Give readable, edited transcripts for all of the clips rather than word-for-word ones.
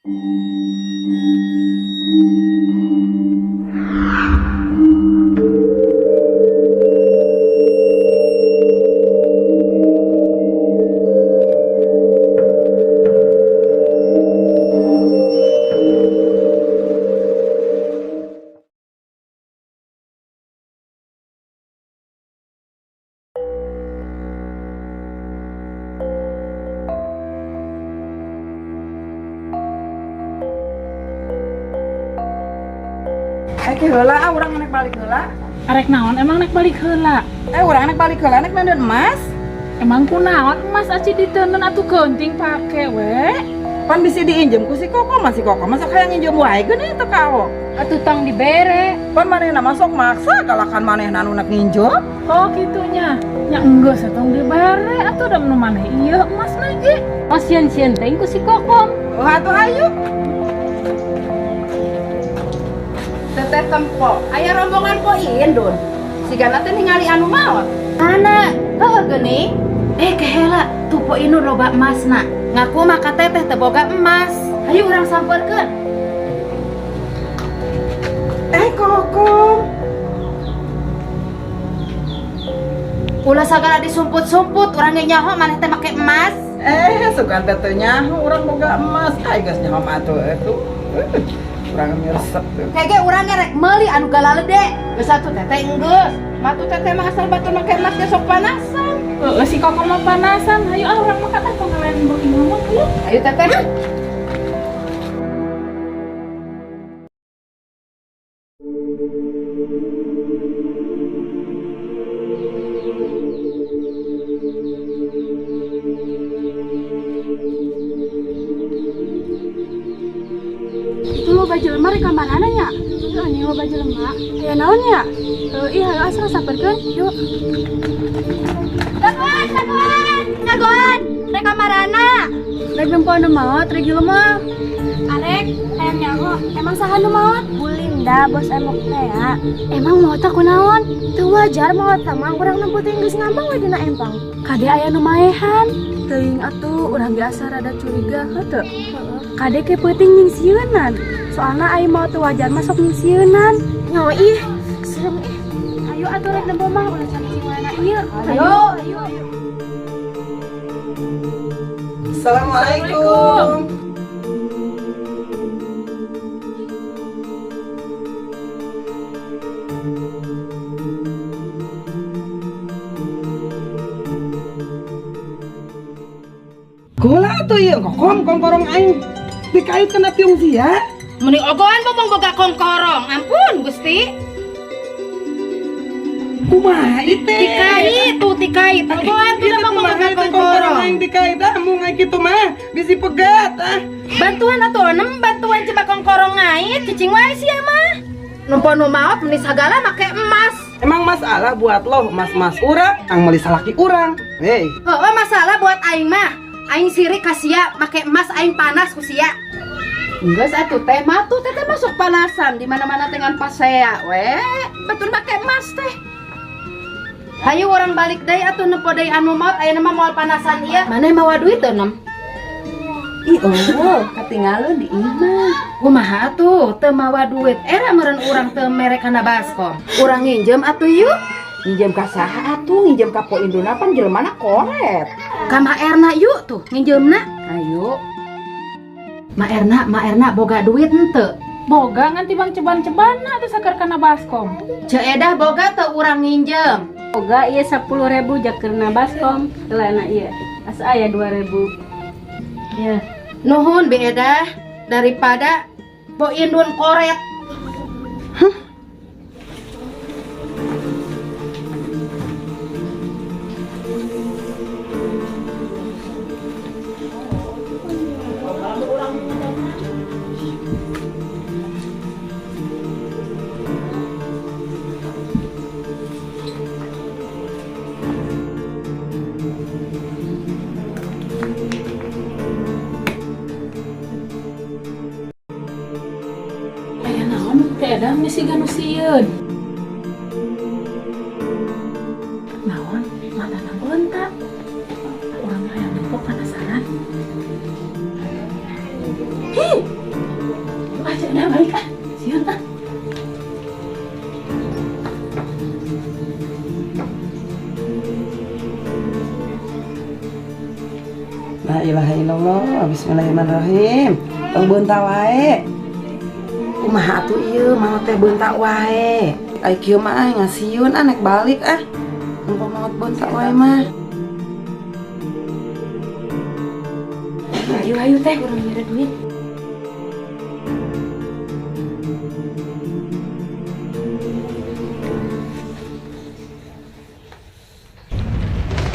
Eh ke heula ah urang nek balik heula. Arek naon emang nek balik heula? Eh urang nek balik heula nek nenden emas. Emang kunaon emas aci diteundeun atuh keunting pake we? Pan bisi diinjem ku si Koko, mah si Koko mah sok hayang nginjem wae geuning teu kaok. Atuh tong dibere. Pan manehna mah sok maksa galakan manehna nu nek nginjem. Oh kitunya. Nya enggeus tong dibere atuh da nu maneh ieu emasna ge. Oh sieun-sieun teuing ku si Kokom. Oh atuh hayu. Teteh tempo, aya rombongan Po Indun. Sigana teh ningali anu maot. Mana? Heuh geuning. Eh kehela, tuh Po Indun loba emasna. Ngaku mah ka teteh teu boga emas. Hayu urang sampeurkeun. Eh Kokom. Ulah sagala disumput-sumput, urang ge nyaho maneh teh make emas. Eh sugan teh teu nyaho urang boga emas. Ai geus nyaho mah atuh atuh. Urang miresep tuh. Kege urang ge rek meuli anu galalede. Geus atuh teteh enggeus. Matu teteh mah asal batur make emas ge sok panasan. Heeh si Koko mah panasan. Hayu ah urang mah kata pangalain beuki ngomong hayu. Ayo teteh. Itu loba jelema rek ka manana nya? Heuh nih loba jelema. Aya naon nya? Heuh ih hayu asa sampeurkeun yuk. Dagoan, dagoan, dagoan. Rek ka marana? Rek nempo anu maot, rek jelema. Arek, hayang nyaho. Emang saha nu maot? Bu Linda, bos emok teh ya. Emang maot kunaon? Teu wajar maot mah urang nempo teh geus ngambang we dina empang. Kade aya nu maehan. Teuing atuh urang biasa rada curiga heuh teu. Kade ke peuting nyingsieunan. Soalna ai maot teu wajar mah sok nyingsieunan. Nyawa ih, serem ih. Ayo atuh rek nempo mah ulah cari mana ieu. Ayo, ayo. Assalamualaikum. Kula atuh ieu Kokom kongkorong aing dikait kana tiung sia. Meni ogoan bobong boga kongkorong. Ampun Gusti. Kumaha ieu teh? Dikait tuh dikait. Ogoan tuh Ieu bobong kumaha boga ieu teh kongkorong kongkorong. aing dikait ah mung aing kitu mah bisi pegat ah. Bantuan atuh nem bantuan coba kongkorong ngait cicing wae sia mah. Nempo nu maot meni sagala make emas. Emang masalah buat lo emas-emas urang ang meuli salaki urang. Hei. Heuh masalah buat aing mah. Aing sirik ka sia make emas aing panas ku sia. Geus atuh teh mah tuh teteh masuk panasan di mana-mana dengan pasea we. Batur make emas teh. Hayu urang balik deui atuh nempo deui anu maot ayeuna mah moal panasan ieu. Maneh mawa duit teu nem? Ih eueuh, katinggalin di imah. Kumaha atuh teu mawa duit? Era meureun urang teu mere kana baskom. Urang nginjem atuh yuk. Nginjem ka saha atuh? Nginjem ka Po Induna pan jelemana koret. Ka Ma Erna yuk tuh nginjemna. Ayo. Ma Erna, Ma Erna boga duit henteu? Boga ngan tibang ceban-cebanna teh sakar kana baskom. Ceu Edah boga teu urang nginjem? Boga ieu 10.000 jakeurna baskom. Celana ieu asa aya 2.000. Ya. Nuhun Bi Edah daripada Po Indun koret. Hah? Aya naon teh Edah misi ganu sieun. Naon matana beunta. Urang hayang nempo penasaran. Hi, Udah balik ah. Sieun ah. La ilaha illallah, bismillahirrahmanirrahim. Tong beunta wae. Kumaha atuh ieu maot teh beunta wae. Ai kieu mah ah ngasieun ah nek balik ah. Nempo maot beunta wae mah. Ayo ayo teh urang nyere duit.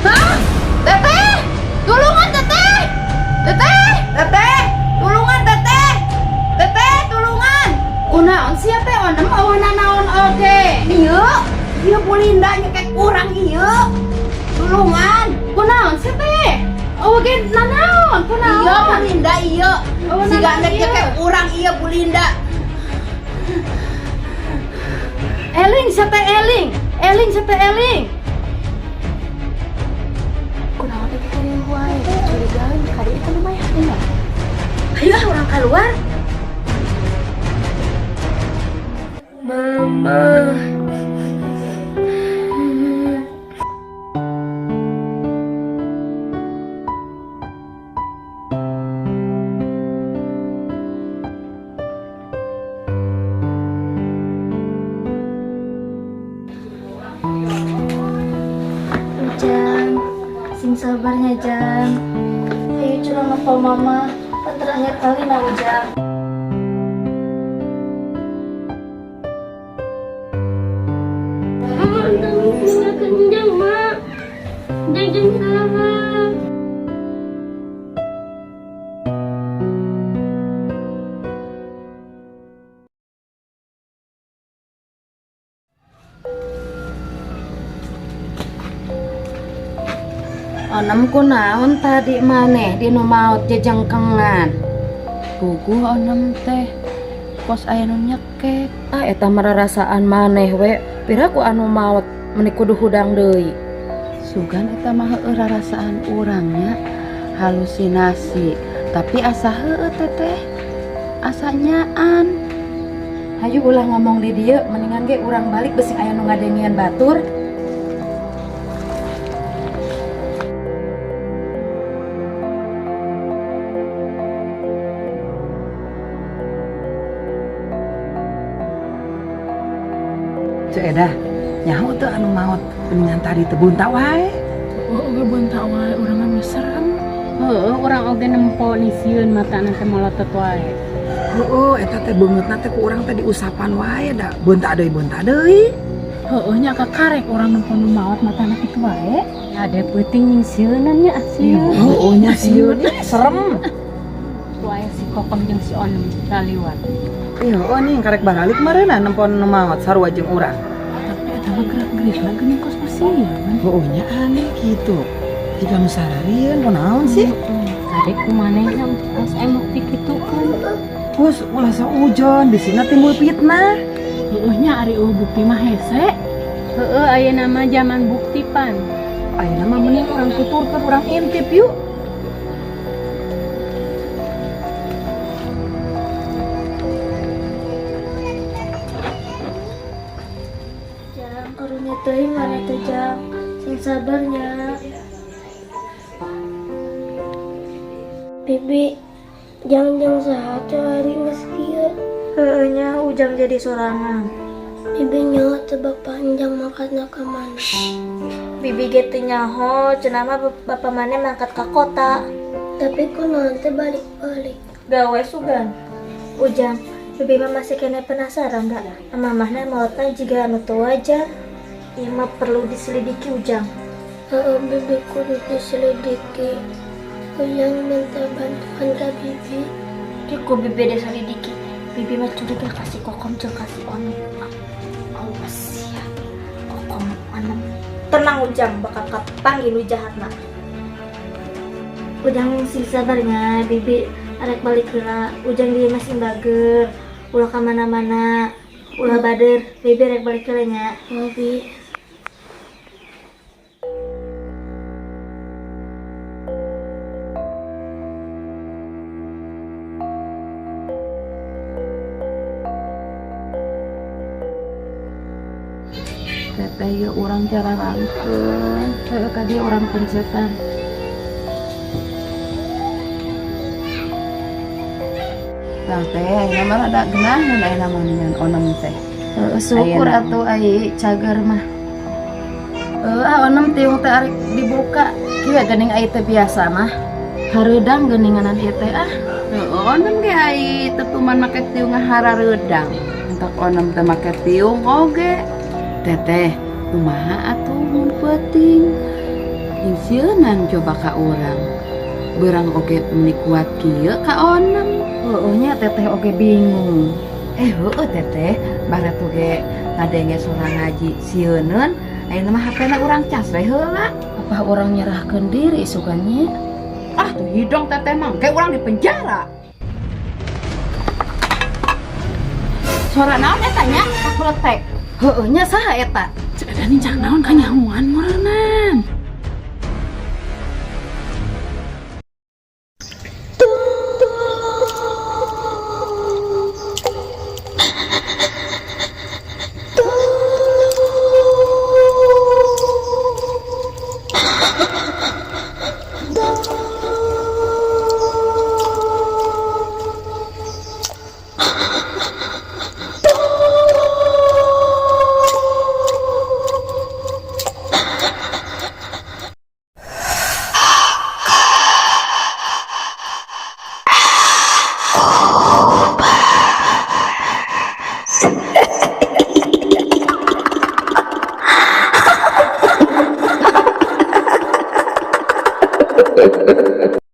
Hah? Teteh! Tulungan teteh! Teteh! Teteh! Tulungan teteh! Teteh, tulungan! Kunaon sia teh onem awana naon oge? Ieu, ieu Bu Linda nyekek urang ieu. Tulungan. Kunaon sia teh? Oge nanaon? Kunaon? Iya Bu Linda ieu. Oh, Siga nanaon nek ieu. nyekek urang ieu Bu Linda. Eling sia teh eling. Eling sia teh eling. Kunaon teh kieu wae? Curigaeun kade itu lumayan ya. Ayo ah urang keluar. Mama. Ujang, sing sabarnya Jang. Ayo curang apa mama, kan terakhir kali na Ujang. Mama nangis kencang, Mak. Jang salah. Onem kunaon tadi maneh dinu maot jejengkengan. Puguh onem teh kos aya nu nyekek. Ah eta mah rarasaan maneh we. Piraku anu maot meuni kudu hudang deui. Sugan eta mah heueuh rarasaan urang nya halusinasi, tapi asa heueuh teteh. Asa nyaan. Hayu ulah ngomong di dieu, mendingan ge urang balik bisi aya nu ngadengean batur. Ceu Edah, nyaho teu anu maot mendingan tadi teh beunta wae. Oh, oge beunta wae urang mah serem. Heeh, urang oge nempo nisieun matana teh molotot wae. Heeh, eta teh beungeutna teh ku urang teh diusapan wae da. Beunta deui, beunta deui. Heeh nya kakarek urang nempo nu maot matana kitu wae. Ade peuting nyingsieunan nya sieun. Heeh nya sieun, ih, serem. Wae si Kokom jeung si Onem laliwat. Ih, heeh nih karek baralik meureunna nempo nu maot sarua jeung urang. Tapi eta mah gerak-gerikna geuning kos pasieun. Heeh nya aneh kitu. Jika nu sararieun kunaon sih? Kade ku manehna kos emok ti kitukeun. Pus ulah saujon bisina timbul fitnah. Heeh nya ari eueuh bukti mah hese. Heeh ayeuna mah zaman bukti pan. Ayeuna mah mending urang tuturkeun urang intip yuk. Jang, karunya teuing mana teh Jang. Sing sabarnya. Bibi, jangan saha teh ari geus kieu. Heueuh nya Ujang jadi sorangan. Bibi nyaho teh bapak Anjang mangkatna ka mana? Bibi ge teu nyaho, cenah mah bapak maneh mangkat ka kota. Tapi kunaon teh balik-balik. Gawe sugan. Ujang, Bibi mah masih kena penasaran da. Mamahna maotna jiga anu teu wajar. Ieu mah perlu diselidiki Ujang. Heeh, Bibi kudu diselidiki. Ujang minta bantuan ka Bibi. Di ku Bibi diselidiki. Bibi mah curiga kasih Kokom jeung kasih Onem. Awas ya, Kokom Onem. Tenang Ujang, bakal kapanggil nu jahatna. Ujang sing sabarnya, Bibi arek balik heula. Ujang dia masih bager, ulah ka mana-mana, ulah bader. Bibi arek balik heula nya. Bibi. Teteh, ya urang cara rangkeun. Heeh, ka dieu urang pencetan. Tah teh, ayeuna mah rada geunaheun ayeuna mah dengan onem teh. Heeh, syukur Ayeuna. Atuh ai cager mah. Heuh, ah onem tiung teh arek dibuka. Kieu geuning ai teh biasa mah. Hareudang geuninganan ieu teh ah. Heeh, onem ge ai tetuman make tiung ngaharareudang. Entok onem teh make tiung oge. Teteh, kumaha atuh mun peuting? Jeung coba ka urang. Beurang oge meuni kuat kieu ka onem. Heueuh nya, teteh oge bingung. Eh, heueuh teteh, barat oge ngadenge suara ngaji sieuneun, ayeuna mah HP-na urang cas we heula. Apa urang nyerahkeun diri sugan nya? Ah, tuh hidung teteh mah, kayak urang di penjara. Suara naon eta nya? Kakletek. Heueuh nya, saha eta? Cek Dani jangan naon kanyahoan meureunnan.